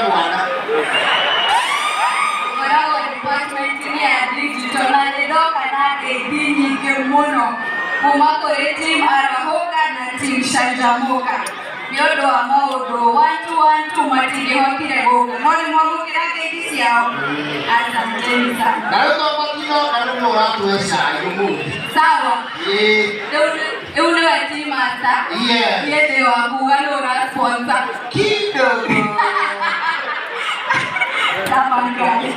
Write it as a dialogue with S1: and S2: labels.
S1: Mwana.
S2: Ngoragwo department-inĩ ya digital na nĩ ndoka na ngeithi nyingĩ mũno kuma kũrĩ team Arahũka na team Canjamũka nĩ ũndũ wa maũndũ one two one two matingĩhotire gũka, no nĩ mwamũkĩra ngeithi ciao. Asanteni sana.
S1: Na rĩu to matinoka, rĩu nĩ ũratũhe cai ũmũthĩ.
S2: Sawa.
S1: Ĩĩ.
S2: Rĩu nĩwe team master.
S1: Yes.
S2: Niĩ ndĩ wa kuga nĩ ũra sponsor.
S1: Kidogo.
S2: Tafadhali.